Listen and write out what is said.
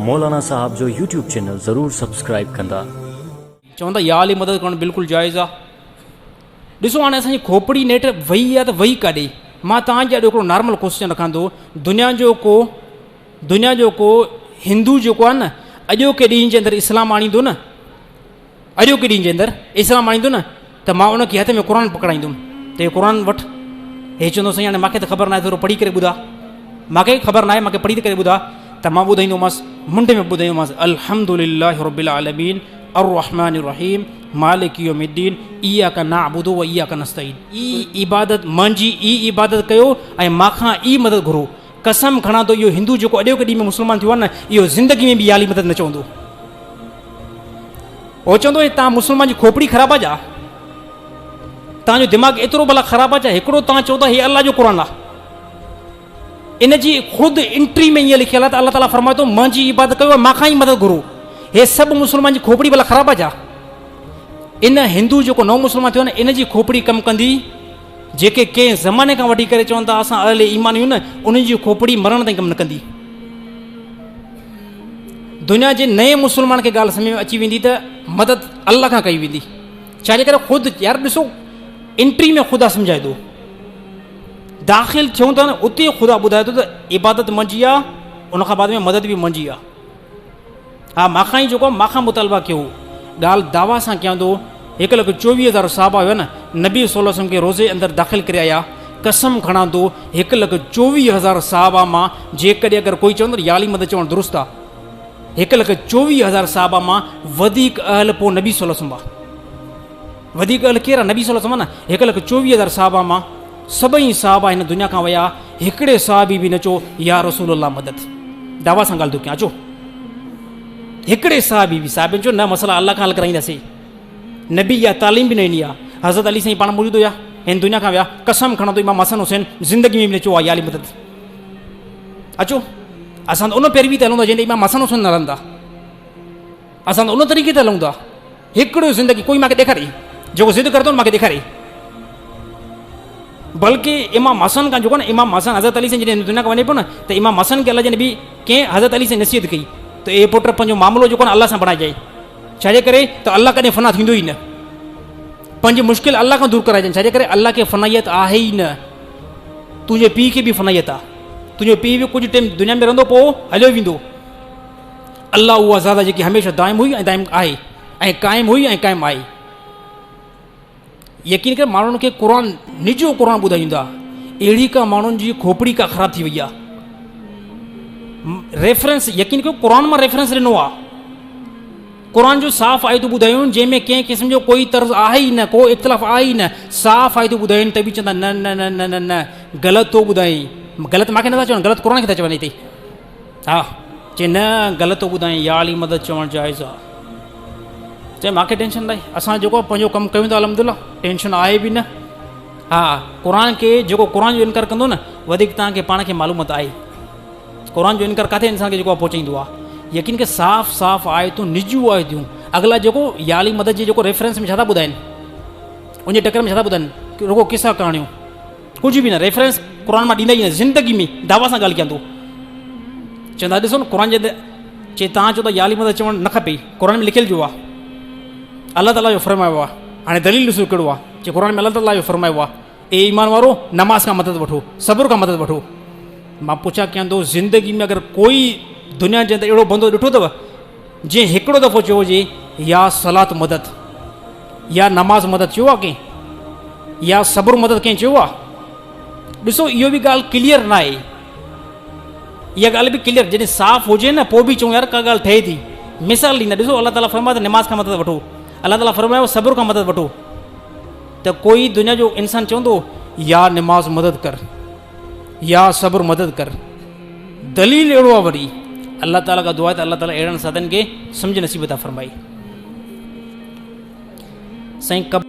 مولانا صاحب جو YouTube channel ضرور سبسڪرائيب ڪندا. چون ٿا يا علي مدد ڪرڻ بلڪل جائز آ. ڏسو هاڻي اسان جي کوپڙي نيٺ وئي آ ته وئي ڪاڏي؟ مان توهان جي آڏو هڪڙو نارمل ڪوسچن رکان ٿو دنيا جو ڪو دنيا جو ڪو هندو جيڪو آ نه اڄوڪي ڏينهن جي اندر اسلام آڻيندو نه اڄوڪي ڏينهن جي اندر اسلام آڻيندو نه ته مان ان کي هٿ ۾ قرآن پڪڙائيندم ته هي قرآن وٺ. هي چوندو سائين هاڻي مانکي ته خبر ناهي ٿورو پڙهي ڪري ٻڌا. مانکي خبر ناهي مانکي پڙهي ڪري ٻڌا ته مان ٻڌائيندومانس منڍ ۾ ٻڌائيندومانس الحمد لله رب العالمين الرحمن الرحيم مالڪ يوم الدين اياڪ نعبد و اياڪ نستعين. ئي عبادت منهنجي ئي عبادت ڪيو ۽ مان کان ئي مدد گهرو. قسم کڻان ٿو اهو هندو جيڪو اڄوڪي ڏينهن ۾ مسلمان ٿيو آهي نه اهو زندگي ۾ به يا علي مدد نه چوندو. هو چوندو هي تان مسلمان جي کوپڙي خراب آ جا تان جو دماغ ايترو ڀلا خراب آ جا هڪڙو تان چئو ٿا هي الله جو قرآن آ ان جي خود انٽري ۾ ائين لکيل آ ته الله تعالي فرمائي ٿو منهنجي عبادت ڪيو مان کان ئي مدد گهرو هي سڀ مسلمان جي کوپڙي ڀلا خراب آ جا ان هندو جيڪو نئون مسلمان ٿيو نه ان جي کوپڙي ڪم ڪندي جيڪي ڪنهن زماني کان وٺي ڪري چون ٿا اسان اهل ايمان آهيون نه انهن جي کوپڙي مرڻ تائين ڪم نه ڪندي. دنيا جي نئين مسلمان کي ڳالهه سمجھ ۾ اچي ويندي ته مدد الله کان ڪئي ويندي ڇا جي ڪري خود يار ڏسو انٽري ۾ خدا سمجھائي ٿو داخل ٿيون ٿا نه اتي خدا ٻڌائي ٿو ته عبادت منهنجي آ ان کان بعد ۾ مدد به منهنجي آ ها مان کان ئي جيڪو مان کان مطالبه ڪيو ڳالهه دعويٰ سان ڪيان ٿو 1,24,000 صحابه هيا نه نبي صلي الله وسلم کي روزي اندر داخل ڪري آيا قسم کڻان ٿو 1,24,000 صحابه مان جيڪڏهن اگر ڪوئي چوندو يا علي مدد چوڻ درست آ 1,24,000 صحابه مان وڌيڪ اهل پوء نبي صلي الله وسلم آ وڌيڪ اهل ڪير آ نبي صلي الله وسلم نه 1,24,000 صحابه مان سڀئي صحابه هن دنيا کان ويا هڪڙي صحابي به نه چيو يا رسول الله مدد دعويٰ سان ڳالهه ٿو ڪيان اچو هڪڙي صحابي به صحابين چيو نه مسئلا الله کان حل ڪرائينداسين نبي اها تعليم به نه ڏني آهي حضرت علي سائين پاڻ موجود هيا هن دنيا کان ويا قسم کڻان ٿو امام حسن حسين زندگي ۾ به نه چيو آهي يا علي مدد اچو اسان ته ان پيروي تي هلون ٿا جنهن تي امام حسن حسين نه هلندا اسان ته ان طريقي تي هلون ٿا هڪڙو زندگي ڪوئي مانکي ڏيکاري جيڪو ضد ڪري ٿو مانکي ڏيکاري بلڪه امام حسن کان جيڪو نه امام حسن حضرت علي سائين جڏهن دنيا کان وڃي پيو نه ته امام حسن کي الله جي نبي ڪنهن حضرت علي سائين نصيحت ڪئي ته اي پٽ پنهنجو معاملو جيڪو نه الله سان بڻائجانء ڇا جي ڪري ته الله ڪڏهن فنا ٿيندو ئي نه پنهنجي مشڪل الله کان دور ڪرائجانء ڇا جي ڪري الله کي فنائيت آهي ئي نه تنهنجي پيء کي به فنائيت آهي تنهنجو پيء به ڪجهه ٽيم دنيا ۾ رهندو پوء هليو ويندو الله اها ذات آهي جيڪي هميشه دائم هئي ۽ دائم آهي ۽ قائم هئي ۽ قائم آهي يقين ڪر ماڻهن کي قرآن نجو قرآن ٻڌائيندا اهڙي ڪا ماڻهن جي کوپڙي ڪا خراب ٿي وئي آهي ريفرنس يقين ڪيو قرآن مان ريفرنس ڏنو آهي قرآن جو صاف آيتون ٻڌايون جنهن ۾ ڪنهن قسم جو ڪوئي طرز آهي ئي نه ڪو اختلاف آهي ئي نه صاف آيتون ٻڌايون ته به چوندا نه نه نه نه نه نه غلط ٿو ٻڌائين غلط ماکي نٿا چون غلط قرآن کي ٿا چون هتي ها چي نه غلط ٿو ٻڌائين يا علي مدد چوڻ جائز آ چي ماکي ٽينشن ناهي اسان جيڪو پنهنجو ڪم ڪيون ٿا الحمدلله ٽينشن آهي به نه ها قرآن کي جيڪو قرآن جو انڪار ڪندو نه وڌيڪ توهان کي پاڻ کي معلومات آهي قرآن جو انڪار ڪاٿي انسان کي جيڪو پهچائيندو آهي يقين کي صاف صاف آيتون نجو آيتون اڳلا جيڪو يا علي مدد جي جيڪو ريفرنس ۾ ڇا ٿا ٻڌائين ان جي ٽڪر ۾ ڇا ٿا ٻڌائين رڳو قصا ڪهاڻيون ڪجهه به نه ريفرنس قرآن مان ڏيندا ئي نه زندگي ۾ دعويٰ سان ڳالهه ڪيان ٿو چوندا ڏسو نه قرآن جي چي تان چئو ته يا علي مدد چوڻ نه کپي قرآن ۾ لکيل جو آهي الله تعاليٰ جو فرمايو آهي هاڻي دليل ڏسو ڪهڙو آهي چي قرآن ۾ الله تعاليٰ جو فرمايو آهي اي ايمان وارو نماز کان مدد وٺو صبر کان مدد وٺو مان پڇا ڪيان ٿو زندگي ۾ اگر ڪوئي دنيا جي اندر اهڙو بندو ڏٺو اٿو جنهن هڪڙو دفعو چيو هجي يا صلات مدد يا نماز مدد چيو آهي ڪنهن يا صبر مدد ڪنهن چيو آهي ڏسو اهو به ڳالهه ڪليئر نه آهي اها ڳالهه به ڪليئر جڏهن صاف هجي نه پوء به چئون يار ڪا ڳالهه ٺهي ٿي مثال ڏيندا ڏسو الله تعاليٰ فرمايو ته نماز کان مدد وٺو الله تعاليٰ فرمايو صبر کان مدد وٺو ته ڪوئي دنيا جو انسان چوندو يا نماز مدد ڪر يا صبر مدد ڪر دليل اهڙو آهي وري الله تعاليٰ کان دعا آهي ته الله تعاليٰ اهڙن سادن کي سمجھ نصيب عطا فرمائي سائين.